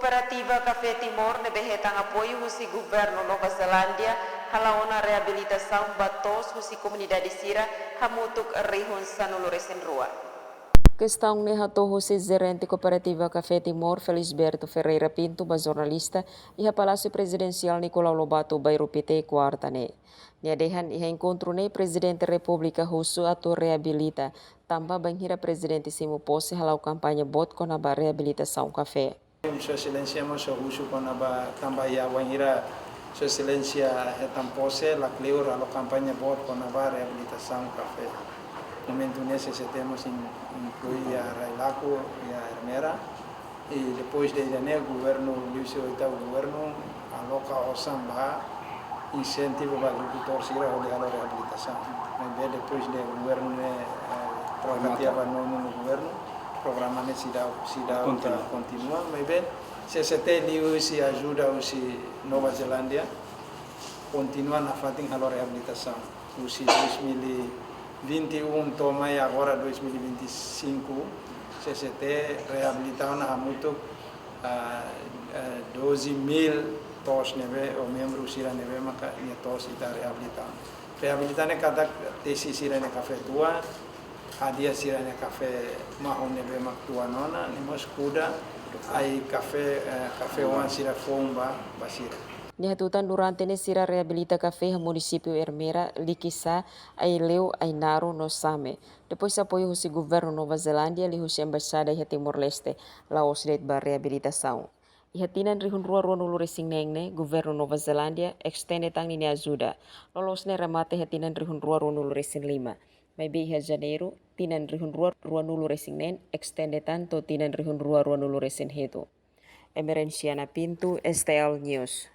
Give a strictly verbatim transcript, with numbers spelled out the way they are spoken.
Kooperativa Kafé Timor ne'ebé hetan apoiu husi Governu Nova Zelándia hala'o ona reabilitasaun ba to'os husi komunidade sira hamutuk rihun sanulu-resin-rua. Kestaun ne'e hato'o husi Jerente Kooperativa Kafé Timor, Felisberto Ferreira Pinto, ba jornalista iha Palásiu Prezidensiál Nicolau Lobato, Bairru Pité, kuarta ne'e. Nia dehan iha enkontru ne'e Prezidente Repúblika husu atu reabilita, tanba bainhira Prezidente simu pose hala'o kampaña boot kona-ba reabilitasaun kafé. Sua Exelénsia mós husu kona-ba tanba iha bainhira Sua Exelénsia hetan pose, lakleur halo kampaña boot kona-ba reabilitasaun kafé. Momentu ne'e C C T mós in-, inklui iha Railaco, iha Ermera. I depois de ida-ne'e, governu, liuhusi oitavu governu, aloka osan ba insentivu ba agrikultór sira hodi halo reabilitasaun. Maibé depois de governu ne'e, eh, troka tiha ba nonu governu, programa ne'e seidauk, seidauk kontinua. Kontinua. Maibé C C T liuhusi ajuda husi Nova Zelándia, kontinua nafatin halo reabilitasaun. Husi dois mil e vinte e um to'o mai agora dois mil e vinte e cinco, C C T reabilita ona hamutuk, ah, eh, doze mil to'os ne'ebé, ou membru sira ne'ebé maka nia to'os ita reabilita ona. Reabilita ne'e katak tesi sira-nia kafé tua, hadi'a sira-nia kafé mahon ne'ebé mak tua ona, no mós kuda ai-kafé, eh, kafé-oan sira foun ba, ba sira. Nia hatutan durante ne'e sira reabilita kafé iha munisípiu Ermera, Likisá, Aileu, Ainaro no Same. Depois apoiu husi Governu Nova Zelándia liuhusi Embaixada iha Timor-Leste, la'ós de'it ba reabilitasaun. Iha tinan rihun rua ruanulu-resin-neen ne'e, Governu Nova Zelándia estende tan ninia ajuda. Loloos ne'e remata iha tinan rihun rua ruanulu-resin-lima. Maibé iha Janeiru, tinan rihun rua ruanulu-resin-neen estende tan to'o tinan rihun rua ruanulu-resin-hitu. Emerenciana Pinto, S T L News.